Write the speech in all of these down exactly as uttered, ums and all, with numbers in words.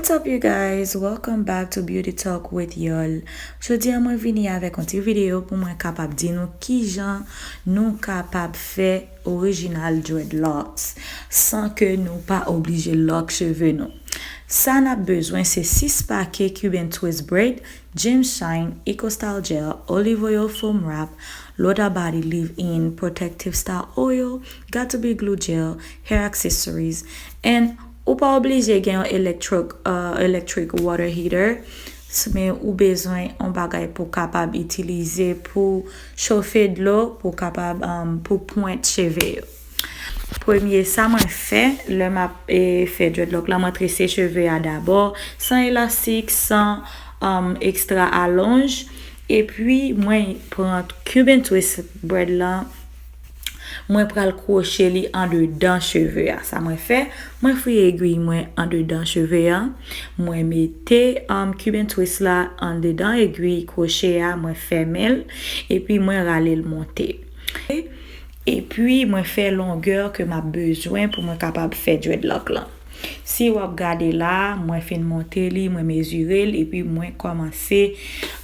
What's up, you guys? Welcome back to Beauty Talk with Yol. Jodi a mwen vini avèk yon ti videyo pou mwen kapab di nou kijan nou kapab fè original dreadlocks san ke nou pa oblije lock cheve nou. Sa n ap bezwen se sis pake Cuban Twist braid, Gem Shine, Eco Style Gel, Olive Oil Foam Wrap, Loda Body Leave-In Protective Style Oil, Got to Be Glue Gel, Hair Accessories, and ou pa oblije gen yon electric, uh, electric water heater, men ou bezwen yon bagay pou kapab itilize pou chofe dlo, pou kapab, um, pou pwent cheve yo. Premye, sa mwen fè, lè m ap, e, fè dreadlock la, mwen trese cheve a dabò, san elastik, san, um, ekstra alonj. Epi, mwen pran Cuban Twist braid lan, mwen pral kwoche li andedan cheve a. Sa mwen fè, mwen fouye egwi mwen andedan cheve a. Mwen mete, um, Cuban Twist la andedan egwi kwoche a, mwen fèmen l, epi mwen rale l monte. Epi, mwen fè longè ke m ap bezwen pou mwen kapab fè dreadlock lan. Si w ap gade la, mwen fin monte li, mwen mezire l, epi mwen kòmanse,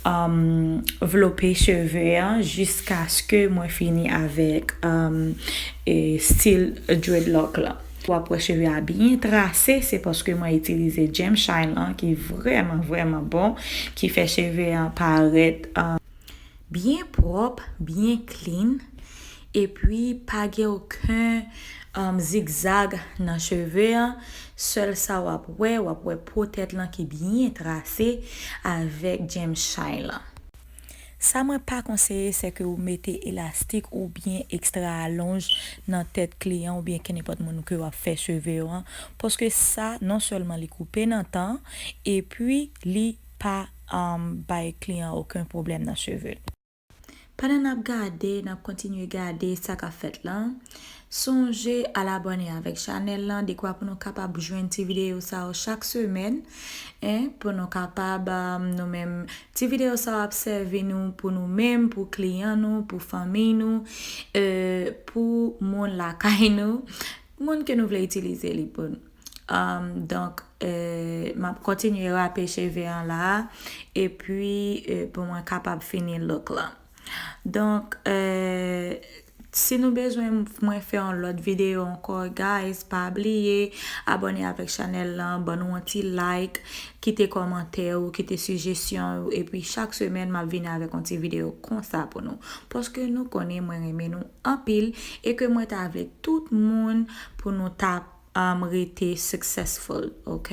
um, vlope cheve an jiskaske mwen fini avèk, um, e, stil dreadlock lan. W ap wè cheve a byen trase, se paske mwen itilize Gem Shine lan ki vrèman, vrèman bon, ki fè cheve an parèt, um, byen pwòp, byen clean, epi pa gen okenn, um, zigzag nan cheve an. Sèl sa w ap wè, w ap wè po tèt lan ki byen trase avèk Gem Shine lan. Sa mwen pa konseye, se ke ou mete elastik oubyen ekstra alonj nan tèt kliyan oubyen kenenpòt moun ke w ap fè cheve yo an, paske sa, non sèlman li koupe nan tan, epi li pa, um, bay kliyan okenn pwoblèm nan cheve l. Pandan n ap gade, n ap kontinye gade sa k ap fèt lan, sonje al abòne avèk chanèl lan, dekwa pou nou kapab jwenn ti videyo sa yo chak semèn, en, pou nou kapab, um, nou menm, ti videyo sa yo ap sèvi nou pou nou menm, pou kliyan nou, pou fanmiy nou, e, pou moun lakay nou, moun ke nou vle itilize li pou nou. Um, donk, e, m ap kontinye rape cheve an la, epi, e, pou mwen kapab fini look lan. Donk, e, si nou bezwen mwen fè yon lòt videyo ankò, guys, pa bliye abòne avèk chanèl lan, ban nou yon ti like, kite kòmantè ou, kite sijesyon ou, epi chak semèn m ap vini avèk yon ti videyo konsa pou nou. Paske nou konnen mwen renmen nou anpil e ke mwen ta vle tout moun pou nou ta um, rete successful, ok?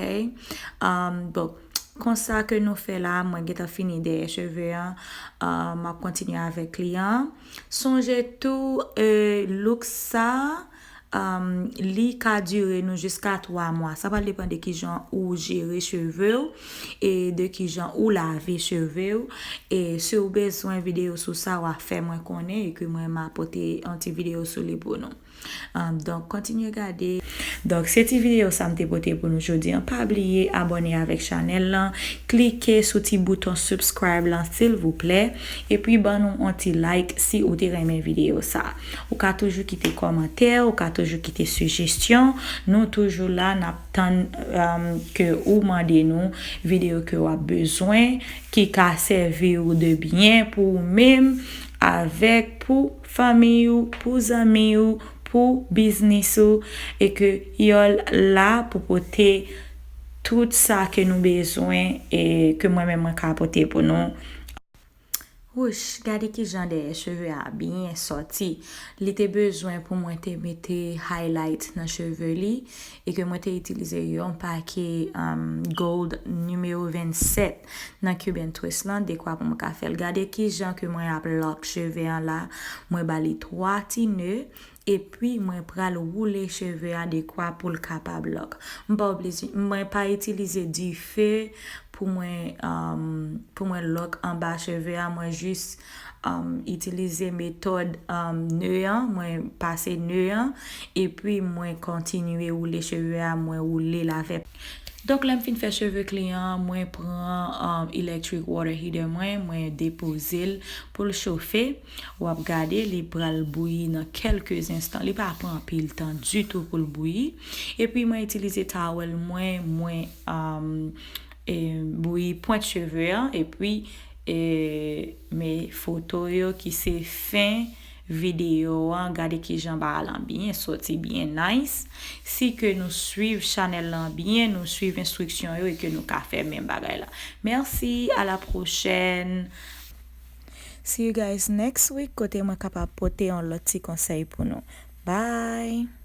Um, bon, konsa ke nou fè la, mwen gentan fini dèyè cheve an, um, m ap kontinye avèk li an. Sonje tou, e, look sa, um, li ka dire nou jiska twa mwa. Sa pral depann de kijan ou jere cheve w e de kijan ou lave cheve w. E si w bezwen videyo sou sa, w a fè mwen konnen e ke mwen m a pote yon ti videyo sou li pou nou. Um, donk, kontinye gade. Donk, se ti videyo sa m te pote pou nou jodi an. Pa bliye abòne avèk chanèl lan. Klike sou ti bouton subscribe lan, silvouplè. Epi, ban nou yon ti like si ou te renmen videyo sa. Ou ka toujou kite kòmantè, ou ka toujou kite sijesyon. Nou toujou la, n ap tann, um, ke ou mande nou videyo ke w ap bezwen, ki ka sèvi w de byen pou ou menm, avèk pou fanmi w, pou zanmi w, pou biznis ou, e ke Yol la pou pote tout sa ke nou bezwen e ke mwen menm mwen ka pote pou nou. Wouch, gade kijan dèyè cheve a byen sòti. Li te bezwen pou mwen te mete highlight nan cheve li e ke mwen te itilize yon pake, um, gold nimewo vennsèt nan Cuban Twist lan, dekwa pou mwen ka fè l. Gade kijan ke mwen ap lock cheve an la. Mwen ba li twa ti ne, epi mwen pral woule cheve a dekwa pou l kapab lock. M pa oblije, mwen pa itilize dife pou mwen, um, pou mwen lock anba cheve a. Mwen jis, um, itilize metòd, um, ne an. Mwen pase ne an, epi mwen kontinye woule cheve a. Mwen woule l avèk Donk, lè m fin fè cheve kliyan an, mwen pran um, electric water heater mwen, mwen depoze l pou l chofe. W ap gade, li pral bouyi nan kèlke enstan. Li pa pran anpil tan ditou pou l bouyi. Epi, mwen itilize towel mwen, mwen um, e, bouyi pwent cheve an. Epi, e, men foto yo ki se fen videyo an, gade kijan bagay lan byen soti, byen nice. Si ke nou swiv chanèl lan byen, nou swiv enstriksyon yo e ke nou ka fè menm bagay la. Mèsi, a la pwochèn. See you guys next week, kote mwen kapab pote yon lòt ti konsèy pou nou. Bye!